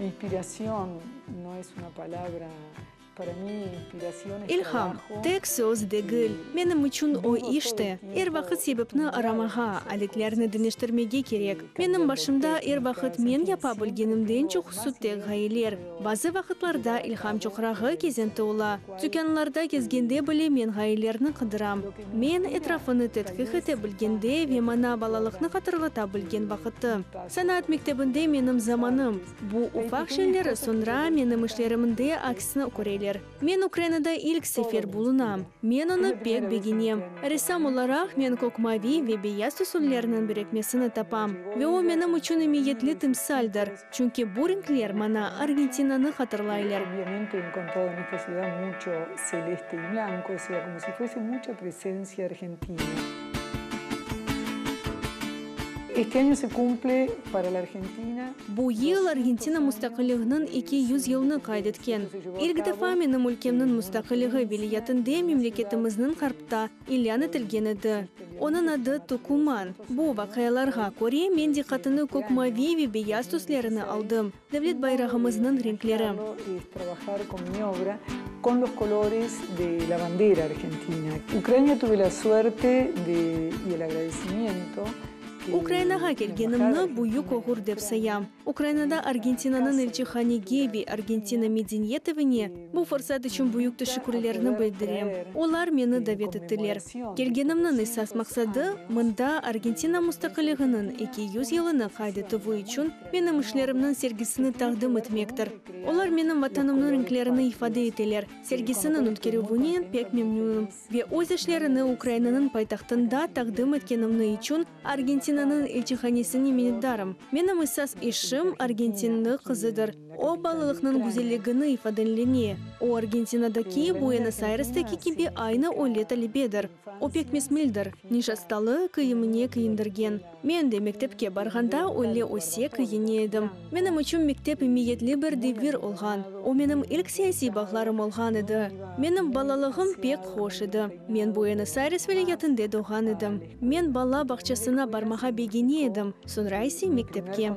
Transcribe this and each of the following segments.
Inspiración no es una palabra İlham, tek söz degil. Menim içün o işte. Er vaqıt sebepni aramağa, adetlerni deñiştirmege kerek. Menim başımda er vaqıt men yapa bilgenimden çoqusı tek ğayeler. Bazı vaqıtlarda ilham çoqrağı kezenti ola. Tükânlarda kezgende bile men ğayelerni qıdıram. Men etrafını tedqiq ete bilgende ve maña balalıqnı hatırlata bilgen vaqıtı. Sanaat mektebinde menim zamanım. Bu ufaq şeyleri soñra menim işlerimde aksini köreler. Men Ukrainada ilk sefer bulunam. Men onı pek begenem. Ressam olaraq men kök-mavi ve beyaz tüsüllerniñ birikmesini tapam. Ve o menim içün emiyetli timsaldir, çünki bu renkler maña Argentinanı hatırlaylar. Bu yıl Argentina mustaqilliginiñ 200 yılını qayd etken. İlk defa menim ülkemniñ mustaqilligi vilâyetinde memleketimizniñ ğarpta ilân etilgen edi. Onıñ adı Tukuman. Bu vaqialarğa köre men diqqatını kök-mavi ve beyaz tüslerini aldım, devlet bayrağımıznıñ renkleri. Ukrainağa kelgenimni büyük oğur dep sayam. Ukrainada Argentinanıñ elçihanege ve Argentina medeniyet evine bu fırsat içün büyük teşekkürlerini bildirem. Olar meni davet ettiler. Kelgenimniñ esas maqsadı, mında Argentina mustaqilliginiñ 200 yılını qayd etüvi içün menim işlerimniñ sergisini taqdim etmektir. Olar menim Vatanımnıñ renklerini ifade eteler. Sergisiniñ ötkerüvinen pek memnünim. Ve öz işlerini Ukrainanıñ paytahtında taqdim etkenimni içün Argentinanıñ elçihanesine minnetdarım. Menim esas işim argentinli qızıdır. O, balalıqnıñ güzelligini ifadelene. O, Argentinadaki, Buenos-Ayresteki kibi aynı öyle talebedir. O pek mesmildir, nişastalı kiyimine kiyindirgen. Men de mektepke barğanda öyle öse kiyine edim. Menim içün mektep emiyetli bir devir olğan. O menim ilk siyasiy bağlarım olğan edi. Menim balalığım pek hoş edi. Men Buenos-Ayres vilâyetinde doğğan edim. Men bala bağçasına barmağa begene edim, soñra ise mektepke.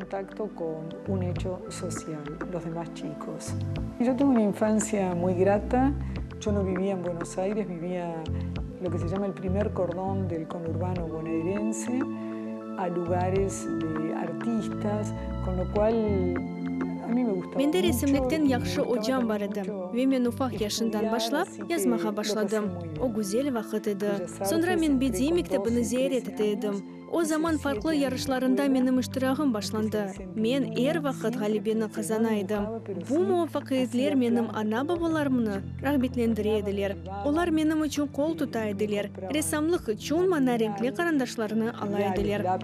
Mende resimlikten yahşı ocam bar edi ve men ufaq yaşından başlap yazmağa başladım. O güzel vaqıt edi. Soñra men bediiy mektebini ziyaret ete edim. O zaman farqlı yarışlarında menim iştirağım başlandı. Men er vaqıt ğalebeni qazana edim. Bu muvafaqiyetler menim ana-babalarımnı rağbetlendire ediler. Olar menim içün qol tuta ediler, ressamlıq içün maña renkli qarandaşlarnı ala ediler.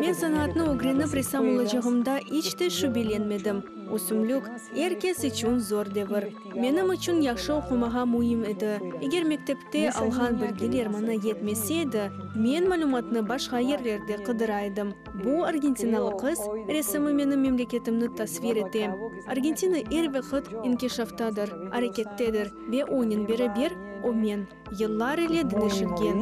Men sanatnı ögrenip ressam olacağımda iç te şübelenmedim. Ösümlük, er kes içün zor devir. Menim içün yahşı oqumağa müim edi. Eger mektepte alğan bilgiler maña yetmese edi, men malümatnı başqa yerlerde qıdıra edim. Bu argentinalı qız resimi menim memleketimni tasvir ete. Argentina er vaqıt inkişaftadır, arekettedir ve onen beraber o men. Yıllar ile deñişilgen.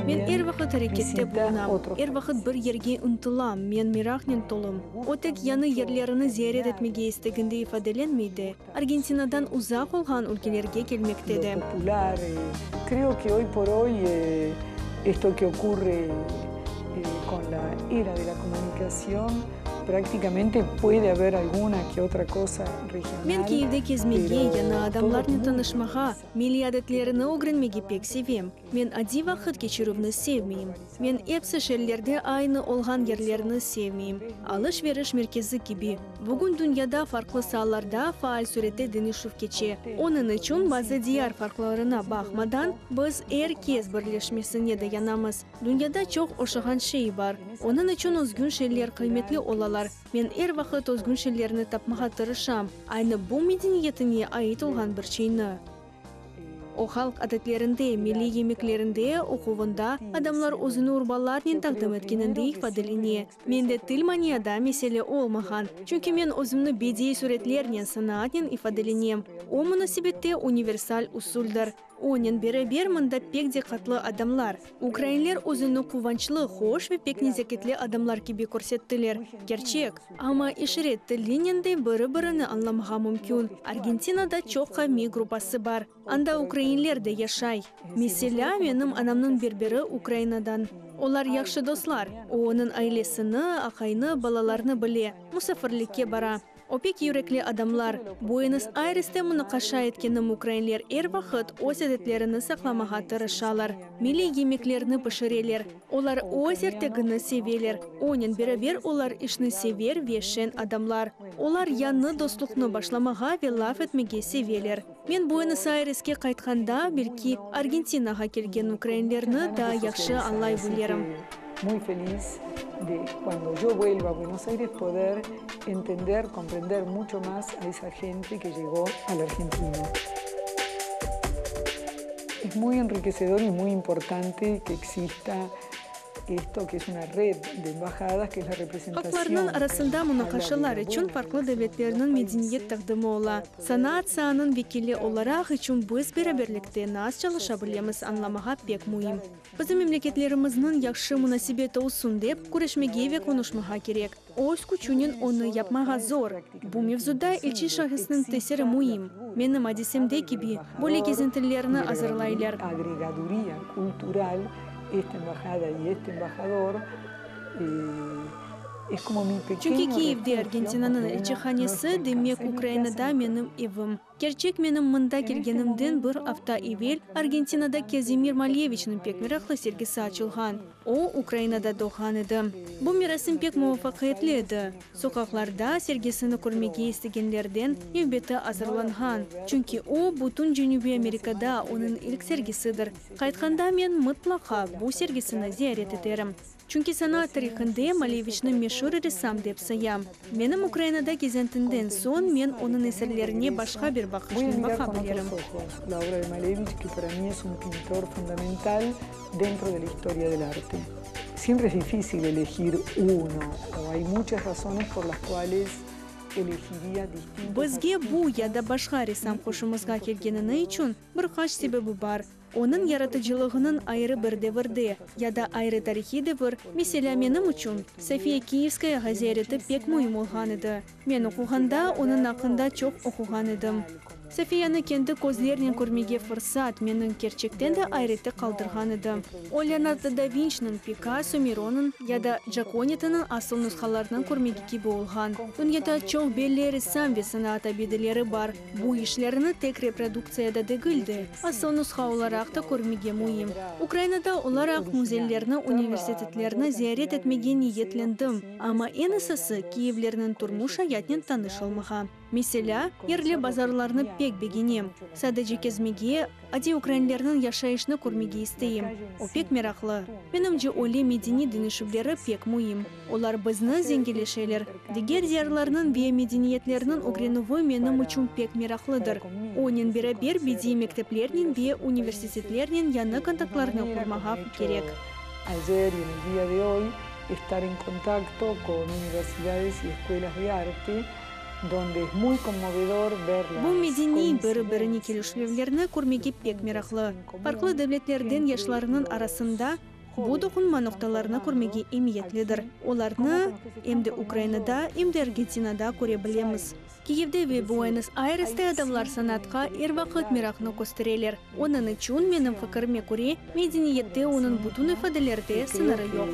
Men er vaqıt arekette bulunam, er vaqıt bir yerge ıntılam, men meraqnen tolum. O tek yañı yerlerini ziyaret etmege isteginde ifadelenmey de, Argentinadan uzaq olğan ülkelerge kelmekte de. Men Kiyevde kezmege, yañı adamlarnen tanışmağa, milliy adetlerini ögrenmege pek sevem. Men adiy vaqıt keçirüvni sevmeyim. Men epsi şeerlerde aynı olğan yerlerni sevmeyim, alış-veriş merkezi kibi. Bugün dünyada farqlı saalarda faal sürette deñişüv keçe. Onıñ içün bazı diyar farqlarına baqmadan, biz er kes birleşmesine dayanamız. Dünyada çoq oşağan şey bar. Onıñ içün özgün şeyler qıymetli olalar. Men er vaqıt özgün şeylerni tapmağa tırışam, aynı bu medeniyetine ait olğan bir şeyni. O halq adetlerinde, milliy yemeklerinde, oquvında, adamlar özüni urbalarnen taqdim etkeninde ifadelene. Mende til maniada mesele olmağan, çünki men özümni bediiy süretlernen, sanaatnen ifadelenem. O munasebette universal usuldır. Onen beraber mında pek diqqatlı adamlar. Ukrainler özüni quvançlı, hoş ve pek nezaketli adamlar kibi körsettiler. Kerçek. Amma işaret tilinen de biri-birini añlamağa mümkün. Argentinada çoq qavmiy gruppası bar. Anda ukrainler de yaşay. Meselâ, menim anamnıñ berberi Ukrainadan. Olar yahşı dostlar. O, onıñ ailesini, aqayını, balalarını bile. Musafirlikke bara. O pek yürekli adamlar. Buenos-Ayreste munaqaşa etkenim ukrainler er vaqıt öz adetlerini saqlamağa tırışalar. Milliy yemeklerni pişireler. Olar öz ertegini seveler. Onen beraber olar işni sever ve şeñ adamlar. Olar yañı dostluqnı başlamağa ve laf etmege seveler. Men Buenos-Ayreske qaytqanda, belki, Argentinağa kelgen ukrainlerni daa yahşı añlay bilirim. Muy feliz de cuando yo vuelva a Buenos Aires poder entender, comprender mucho más a esa gente que llegó a la Argentina. Es muy enriquecedor y muy importante que exista esto que es una red de embajadas, que es la representación. Halqlarnıñ arasında munaqaşalar içün farqlı devletlerniñ medeniyet taqdimi ola. Sanaat saanıñ vekili olaraq içün biz beraberlikte nas çalışa bilemiz añlamağa pek müim. Bizim memleketlerimizniñ yahşı munasebeti olsun dep, küreşmege ve qonuşmağa kerek. Öz küçünen onı yapmağa zor. Bu mevzuda elçi şahısnıñ tesiri müim. Menim adisemde kibi, böyle kezintilerni azırlaylar. Çünki Kiyevde Argentinanıñ elçihanesi, demek Ukrainada menim evim. Kerçek, menim mında kelgenimden bir afta evel Argentinada Kazimir Malyeviçniñ pek meraqlı sergisi açılğan. O, Ukrainada doğğan edi. Bu merasim pek muvafaqiyetli edi. Soqaqlarda sergisini körmege istegenlerden nevbeti azırlanğan, çünki o, bütün Cenübiy Amerikada onıñ ilk sergisidir. Qaytqanda men mıtlaqa bu sergisini ziyaret eterim. Çünki sanaat tarihinde Maleviçni meşur ressam dep sayam. Menim Ukrainada kezintimden soñ men onıñ eserlerine başqa bir baqışnen baqa bilirim. Bizge bu ya da başqa ressam hoşumızğa kelgenini içün bir qaç sebebi bar. Onıñ yaratıcılığınıñ ayrı bir devirde, ya da ayrı tarihiy devir, meselâ, menim içün, Sofiya Kiyevskayağa ziyareti pek müim olğan edi. Men oquğanda onıñ aqqında çoq oquğan edim. Sofiyanı kendi közlernen körmege fırsat meni kerçekten de ayrette qaldırğan edi. O Leonardo da Vinçiniñ, Pikasso, Mironıñ ya da Cakonetiniñ asıl nushalarını körmege kibi olğan. Dünyada çoq belli ressam ve sanaat abideleri bar. Bu işlerni tek reproduktsiyada degil de, asıl nusha olaraq da körmege müim. Ukrainada olaraq müzeylerni, universitetlerni ziyaret etmege niyetlendim, amma eñ esası, kiyevlerniñ turmuş ayatnen tanış olmağa. Meselâ, yerli bazarlarnı pek begenem. Sadece kezmege, adiy ukrainlerniñ yaşayışını körmege isteyim. O pek meraqlı. Menimce, öyle medeniy deñişüvleri pek müim. Olar bizni zenginleşeler. Diger diyarlarnıñ ve medeniyetlerniñ ögrenüvi menim içün pek meraqlıdır. Onen beraber bediiy mekteplernen ve universitetlernen yañı kontaktlarnı qurmağa kerek. Ayer y en el día de hoy estar en contacto con universidades y escuelas de arte, donde es muy conmovedor ver las Bu medeniy biri-birine kelişüvlerni körmege pek meraqlı. Farqlı devletlerden yaşlarnıñ arasında Bu toqunma noqtalarını körmege emiyetlidir. Olarnı em de Ukrainada, em de Argentinada köre bilemiz. Kiyevde ve Buenos-Ayreste adamlar sanatqa er vaqıt meraqnı köstereler. Onıñ içün, menim fikirime köre, medeniyette onıñ bütün ifadelerde sıñırı yoq.